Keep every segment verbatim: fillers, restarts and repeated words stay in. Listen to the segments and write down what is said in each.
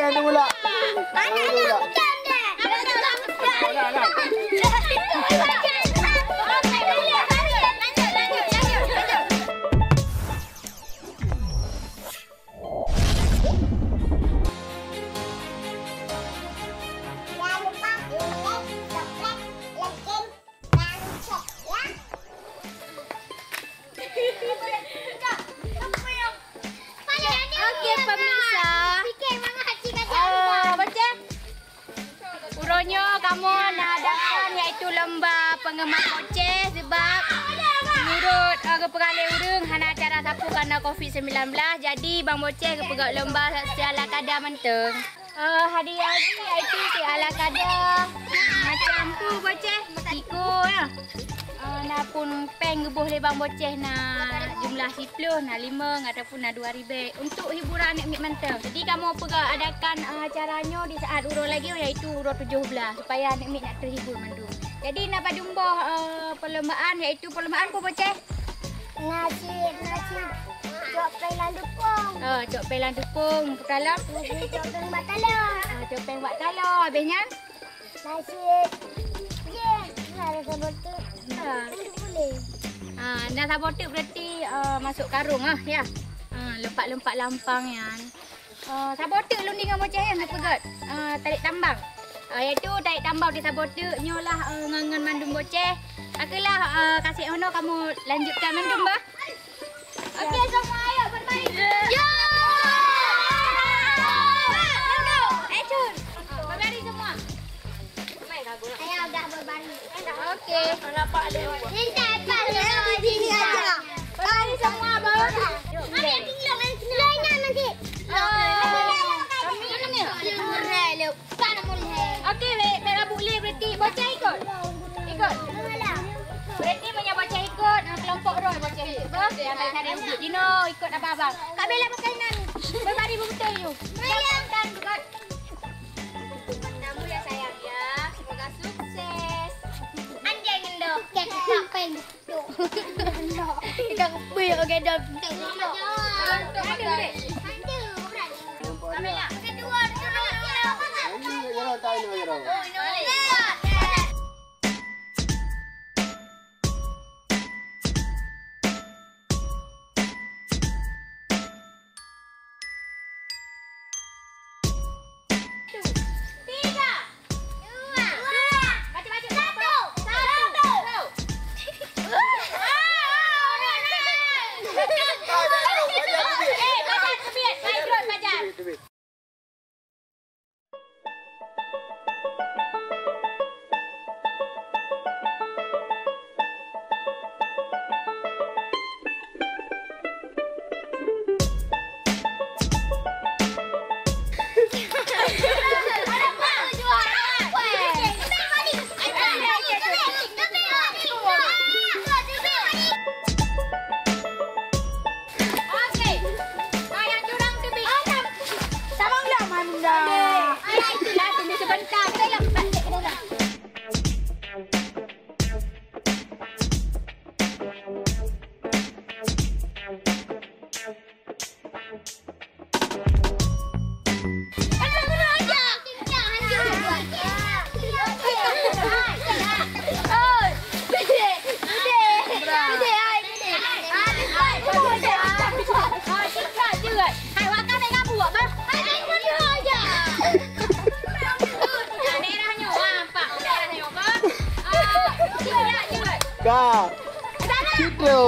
Ada bola. Ada bola. Jangan lupa like, subscribe, like, dan share, ya. Oke, pemirsa. Ah, baca. Uroe nyoe kamoe na adakan, yaitu lomba pengemas boceh, sebab menurut, eh, geupeugah lé ureueng hana acara sapeue karena covid sembilan belas, jadi bang boceh geupeugah lomba seala kada mantong. Eh, hadiah jih yaitu seala kada macam tu boceh, siku ya. Ah, na pun péng geuboh lé bang boceh na jumlah siplôh, na limong ataupun na dua ribèe untuk hiburan aneuk miet mantong. Jadi kamoe peugah adakan, ah, acara nyoe di saat uroe lagèe, yaitu uroe tujoh blaih, supaya aneuk miet nak terhibur mandum. Jadi na padum boh, ah, perlombaan, yaitu perlombaan peue boceh? Nasi, nasi cok péng lam dukung. Ah, cok péng lam dukung. Peue lom? Nasi cok péng bak taloe. Ah, cok péng bak taloe. Habis nyan? Nasi, ya, ada saboh teuk. Ha. Boleh. Ha, na saboh teuk berarti, eh, masuk karung ah, ya. Ha, lompat-lompat lampang nyan. Eh, saboh teuk lôn deungoe boceh nyan geupeugah. Eh, tarék tambang. Eh, yaitu tarék tambang di saboh teuk nyoe lah, eh, ngon, ngon mandum boceh. Oke lah, eh, kasih ono kamoe lanjutkan mandum bah. Okey, semua ayo berbaring. Ya. Let's go. Eh, Cun. Berbaring semua. Saya agak berbaring. Okey. Nampak dia. Sini aja. Berbaring semua, bawah. Mami, nanti. Ah, kami. Okey, baik. Baik, Abu Lee berarti bocah ikut. Ikut. Berarti punya bocah ikut, ah, kelompok roh bocah ikut. Bah, yang tadi saya ikut. Dino ikut abang-abang. Kak Bella pakai nan. Berbari betul you. Main. Dan ikut. Kamu ya sayang ya. Semoga sukses. Anjay ngendok. Kayak apa yang Ikan kepui, ikan gedong. Tiga. Dua. Baca-baca. Satu. Satu. Satu. Eh, Fajar, teubiet. Fajar, teubiet. Okey. Ah, yang curang tu, Bi. Sama ulang, Mai Bunda. Alah, itulah, tunggu sebentar. Kita yang balik ke dalam. Ka. Situ.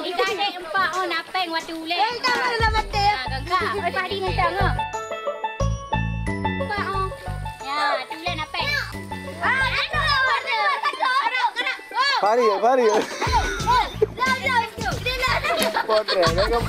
Kita ada empat, oh, napeng waktu ulek. Kita mana nak mati, ya? Ah, kakak. Oi, Fahri nentang, oh. Empat, oh. Ya, tu ulek napeng. Ah, aduh, aduh, aduh, aduh, aduh. Fahri, Fahri. Potret, kan?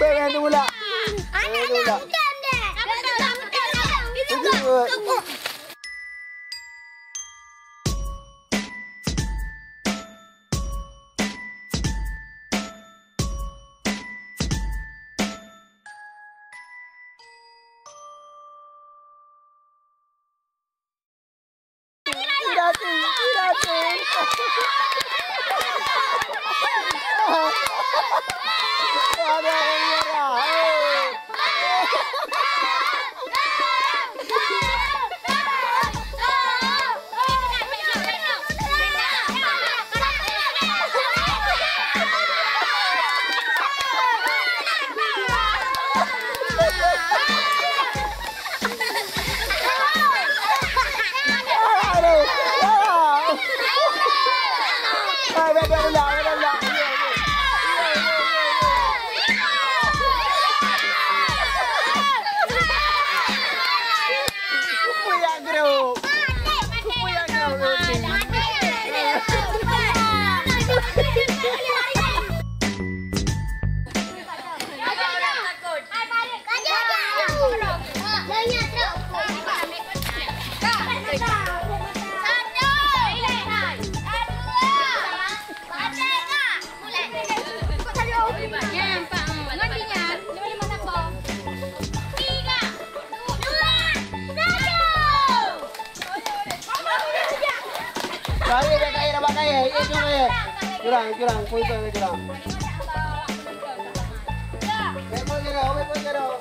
Eh, yang tu pula. Anak yang tu pula. Yang tu pula. Tidak, tidak, tidak. Ada yang marah. Kain dah, kain dah, kain. Eh, jom, eh. Curang, curang. Poin tu, curang. Baik, poin, curang. Baik, poin, curang.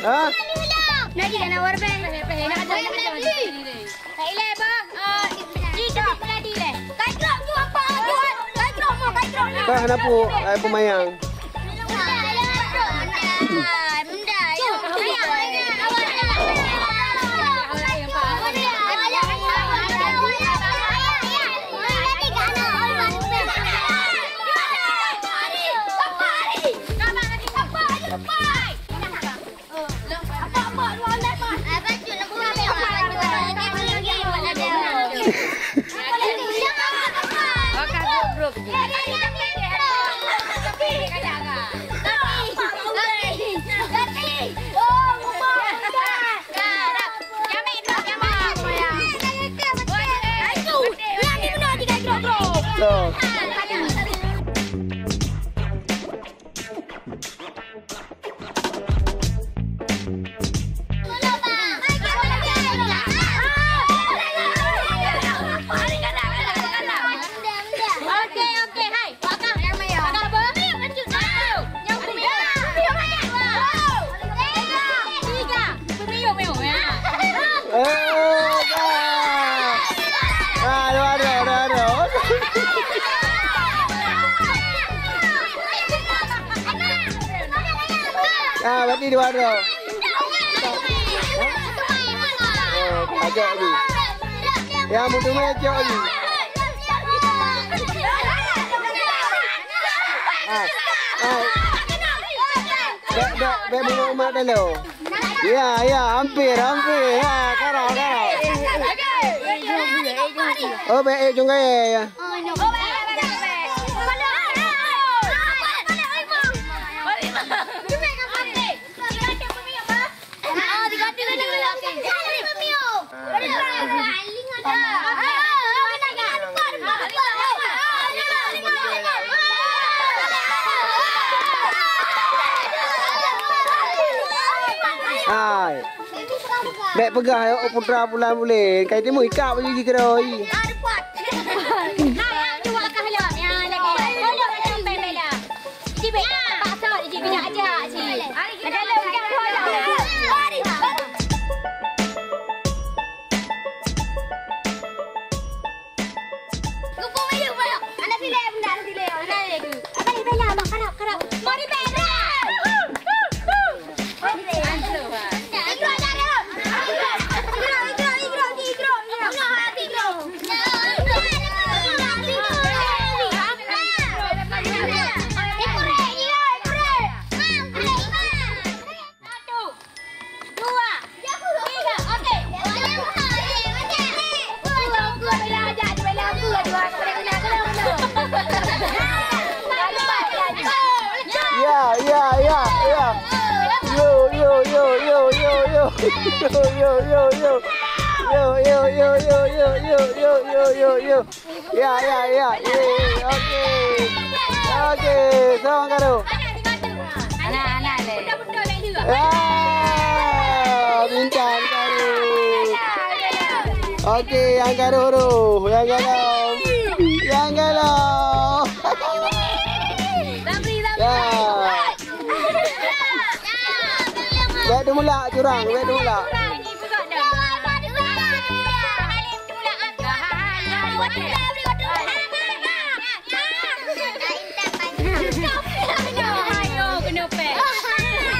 Ha? Lagi kena war beng. Nak ilai, bah. Ah, ji, ji, meladi leh. Kai krok tu apa? Kai krok mau, kai krok. Bah, hana pu, ai peumayang. Tuh. Okey, okey, hai. Pakai. Pakai apa? Nyang kuning. Tiga. Tiga. Pemiyuh, pemiyuh. Ya. Eh, dah. Ah, dua, dua, dua, dua. Ah, berarti dua, dua. Oh, agak ni. Yang betul cok ni. Ah, ah. Bèk, bèk, bèk bunga umat dulu. Ya, ya, hampir, hampir. Ya, karau, karau. Oh, bèk, eh, jong gaya, ya. Hai. Bèk peugah, oh, putra pulan bulen. Kai timu ikak baju jih keudroe. Hai, cuba kah lom. Ya, lagi. Tolong macam pembela. Ji bèk paksa, ji kejak-kejak, ji. Ada lom, jangan tolong. Geupeu miyueb, miyueb. Anak silek bunda, anak silek. Anak silek tu. Abang ni bela, abang karap, karap. Mari bela. Mari bela. Ikra dah dah. Ikra, ikra, ikra, ikra, ikra. Satu, dua, tiga, oke. Ya, ya, ya, ya. Yo, yo, yo, yo, yo, yo. Yo, yo, yo, yo, yo. Yo, yo, yo, yo, yo, yo, yo, yo, yo. Ya, ya, ya. Ye, oke. Oke, sama karo. Anak, anak le. Ya, bintang karo. Oke, nyang karo tu. Nyang karo. Nyang karo. Ya. Bèk teumulak curang, bèk teumulak.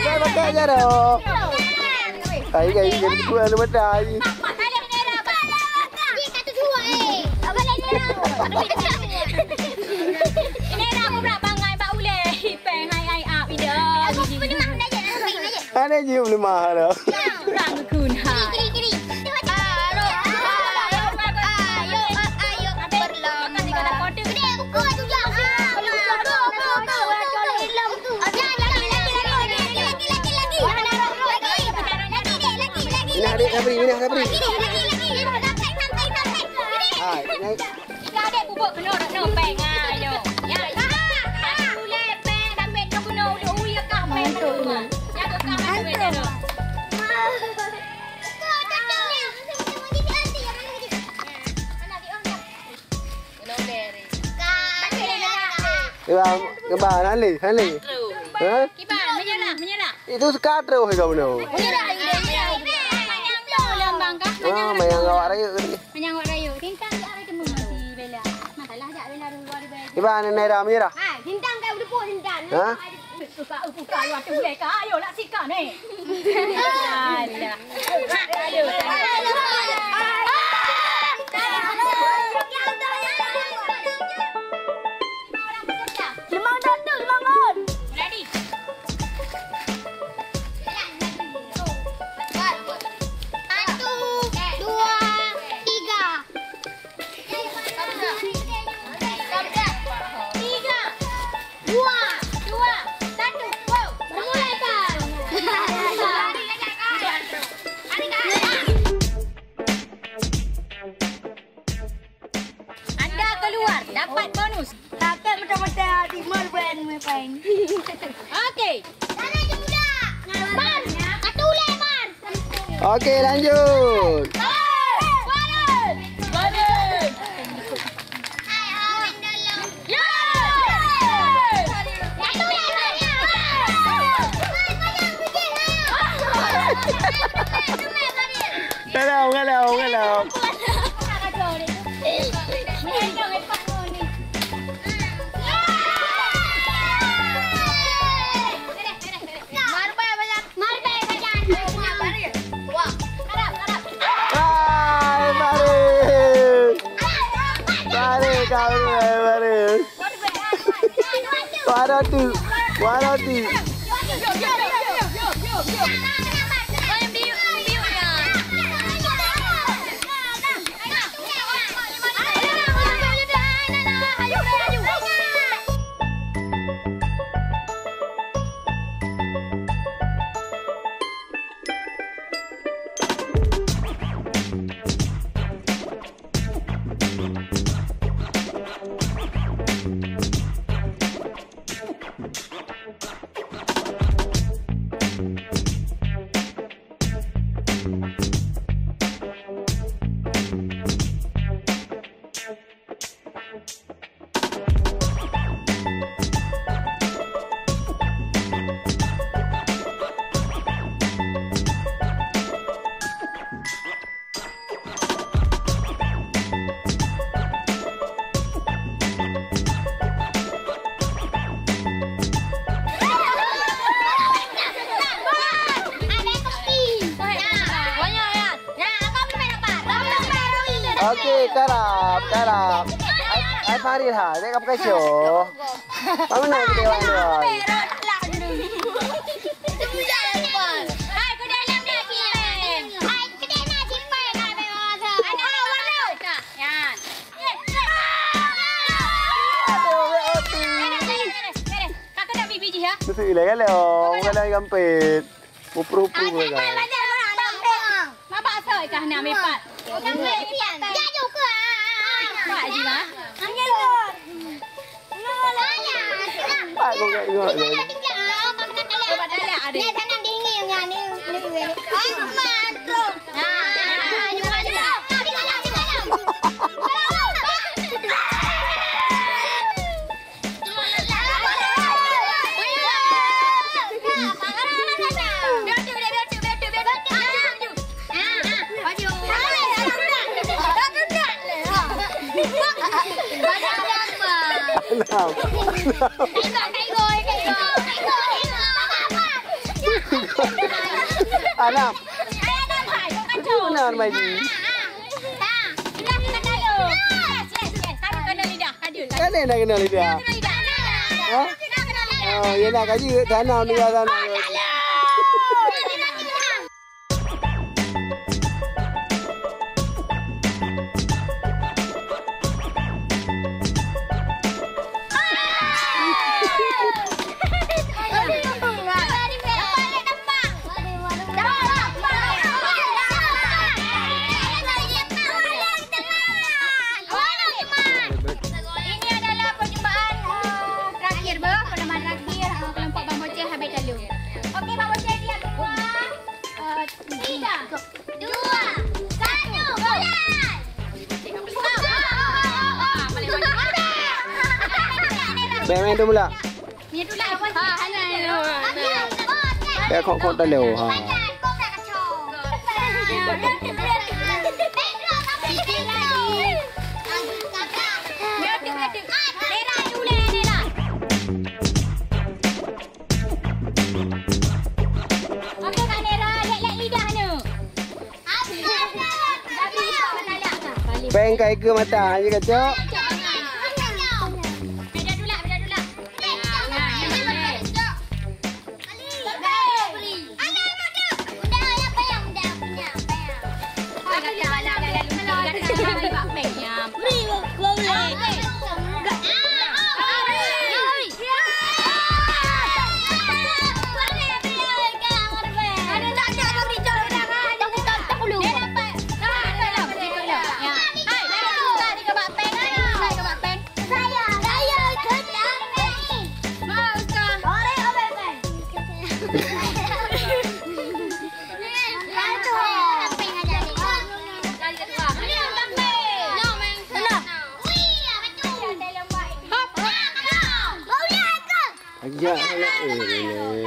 Jangan pakai je dah. Ai, ai, ai, ai, ai, ai. Ini dah aku nak bangai bak ulèe. Ipeng hai hai ap ida. Ada je melemah dah. Kurang kun ha. Kiri, kiri, kiri. Ayo, ayo, ayo, berlomba. Gede buku tu je. Go, go, go, go, go. Lagi, lagi, lagi, lagi, lagi, lagi. Minah adik Sabri, Minah Sabri. Lagi, lagi, lagi, lagi. Santai, santai, santai. Hai, naik. Ika dek bubuk kena rot no peng, ha, nyo. Ya, ya. Ulèe peng, dapat no guna ulèe, ulèe kah peng tu. Ya, tu kah peng tu. Kiban, kiban, hale, hale. Ha? Kiban, menyerah, menyerah. Itu sekat terus kau bunoe. Menyerah, menyerah, menyerah. Lambang kah? Ah, mayang awak rayeuk tadi. Menyang awak rayeuk. Tintang jak awak temu si Bella. Masalah jak Bella dulu ada bayar. Kiban, Naira menyerah. Ha, tintang dah bertepuk tintang. Ha? Buka, buka, buka, buka, ayo nak sikat ni. Alah. Aduh. Limong satu, limong gol. Ready. Satu, dua, tiga. Tiga. Dua. Dua. Satu. Go. Bermula, Kak. Lari, lari, lari. Okey. Ban. Satu ulai ban. Okey, lanjut. Ban. Ban. Ban. Ya. Satu ulai ban. Kalau, kalau, kalau. Hai, Farid. Farid, Farid, Farid. Dua ratus. Dua ratus. Okey, karab, karab. Ai, ai Farid ha, dek ka pakai show. Kamu nak kita orang dua. Aduh, weh, Oti. Mesti ilai kalau, kalau gampit. Upru-upru mereka. Mabak soe kah na mipat? Pak Haji mah. Pak kau kat tengok. Cuba tanya ada. Anak. Benar, Maji. Kan dah kena lidah. Ha? Oh, yelah, kaji tanam tinggal tanam. Ini adalah perjumpaan, eh, terakhir, bah, pertemuan terakhir, eh, kelompok Bang Boceh habis lalu. Okey, Bang Boceh, siap semua? Eh, tiga, dua, satu, mulai! Baik, main tu pula. Ya, kok, kok dah lewat. Ha. Peng kai ke mata, hanya kacau. Ajak anak, eh,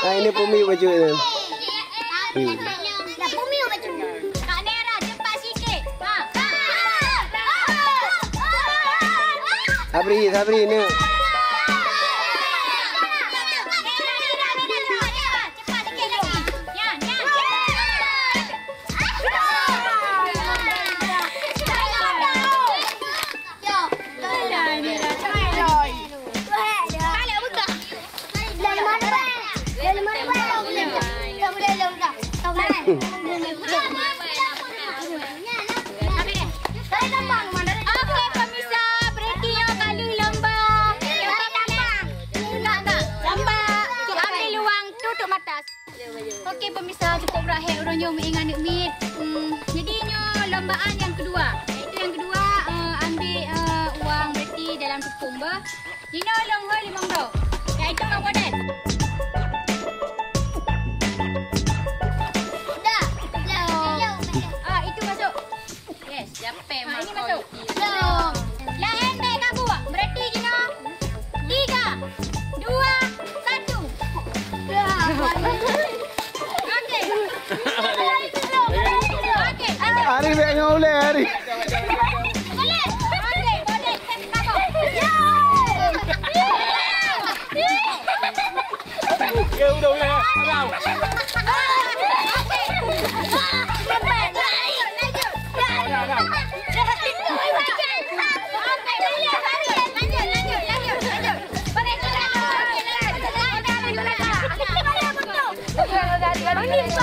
Nah, ini pumi baju ini. Hmm. Kak Nera, cepat sikit. Ha. Sabri, Sabri, ni. Cepat sikit lagi. Nyan, nyan. Oke, pemirsa, berarti nyoe ka lheueh lomba. Lomba ambil luang tutup mata. Oke, pemirsa, cukup brat hé uroe nyoe meuingat aneuk miet. Hmm, jadi nyoe lombaan nyang kedua. Iaitu nyang kedua, eh, ambil, eh, uang berarti dalam tepung bah. Jinoe lôn hôi limong droe. Iaitu Bang Model. Dah. Ah, itu masuk. Yes, siapa yang ini masuk? Belum. Laén bèk kabuek. Berarti jinoe tiga, dua, satu. Okey. Okey. Hari bèk ngon ulèe hari. Boleh. Okey, boleh. Saya kabuek. Ya. Ya, udah, udah. Udah.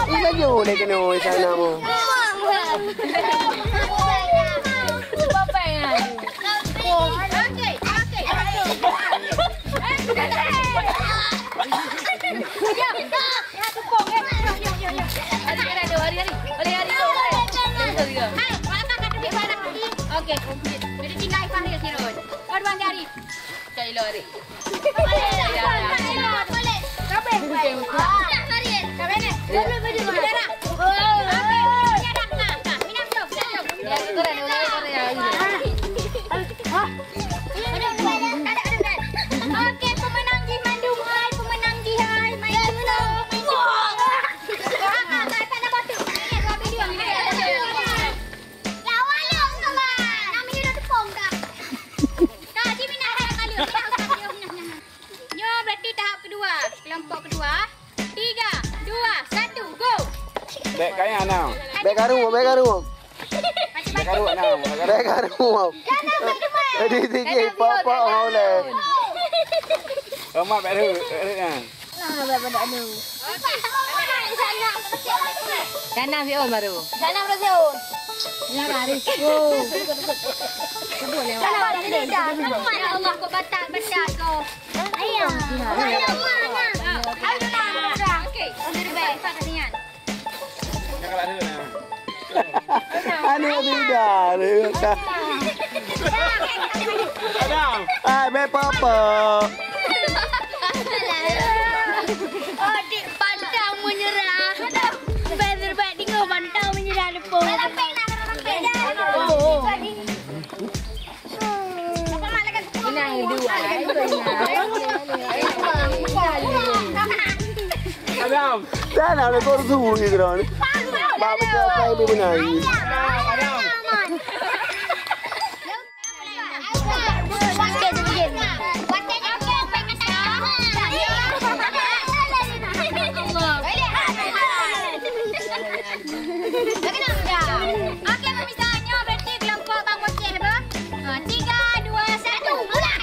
Ini saja boleh kena sana mu. Okey, okey. Okey, jadi tinggal Fahri sirot. Kau dua jari. Cari lo hari. Oke, pemenang jih mandum hai, pemenang jih hai. Main dulu, main dulu. Ah, ah, ah, tak ada batu. Ini dua video, ini dua video. Lawan lu, kawan. Nama dia dah tepung dah. Kak, sini nak saya kali. Nah, nah, nah. Nyoe berarti tahap kedua, kelompok kedua. Tiga, dua, satu, go. Bèk kaya nah. Bèk karu, bèk karu. Bèk karu nah. Bèk karu. Jadi sikit, pok-pok mau leh. Omak bèk karu. Nah, bèk karu. Tanam siôn baru. Tanam siôn. Ya, baru. Oh. Sebut lewat. Tanam siôn. Ya Allah, kok batak-batak kau. Ayo. Ayo, ayo, ayo. Okey. Sudah baik, Pak Kasian. Aduh, tidak. Adam. Ah, bèk papa. Adik pantang menyerah. Bèk terbaik tinggal pantang menyerah depan. Inang dua, eh, Adam. Dah lah, dah kau suruh ni, kau ni. Bak macam apa yang dia benar ni? Adam. Okey, pemirsa, nyoe berarti kelompok Bang Boceh, bah. Ha, tiga, dua, satu, mulai.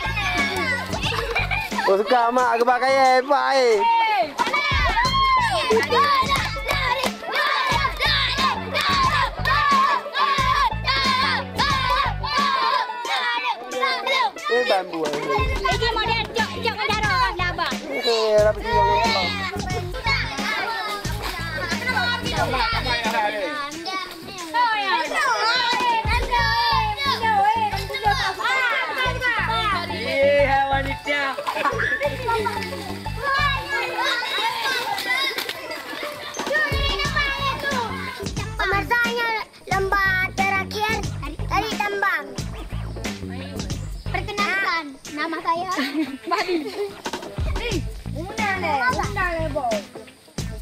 Oh, suka mak kebak kaya, hebat, eh. Eh, mana? Lari, lari, lari, lari, lari, lari. Ini model cok, cok mendaro kan, abang. Eh, rapi tu yang abang. Eh, hai wanita. Pemirsa, lomba terakhir dari tambang. Perkenalkan, nama saya Badi. Nih, undang deh, undang deh, Bo.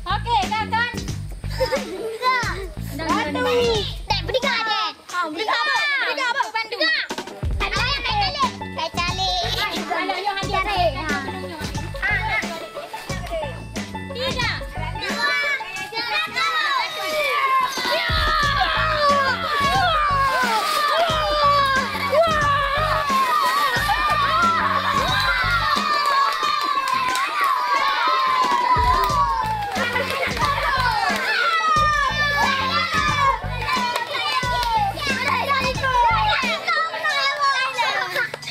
Oke, kakak. Satu. Dek, berdiri deh. Berdiri, berdiri, bantu. Ada yang naik kali. Naik kali. Ada yang hadir deh. Ha. Tiga, dua, satu.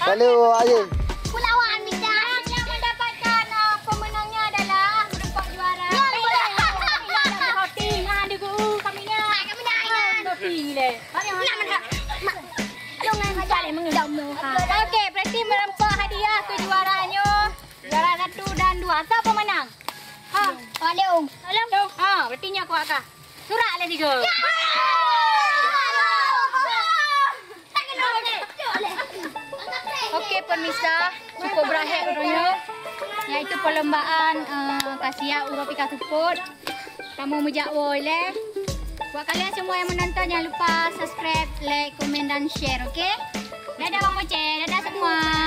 Lalu, ayo. Pulawan Bintang. Yang mendapatkan, uh, pemenangnya adalah berempat juara. Ya, ya. Roti, nah, ada guru kami nya. Kami nya, ya. Roti le. Okey, berarti merempa hadiah ke juara nyoe. Juara satu dan dua. Siapa pemenang? Ha, Pak Leong. Pak Leong. Ha, berarti nyoe kuat kah? Surat lé tiga. Okey, pemirsa, cukup berakhir uroe nyoe, iaitu perlombaan, eh, ka siap uroe pika seupôt. Kamoe meujak woe lé. Buat kalian semua yang menonton, jangan lupa subscribe, like, komen, dan share, okey? Dadah Bang Moce, dadah semua.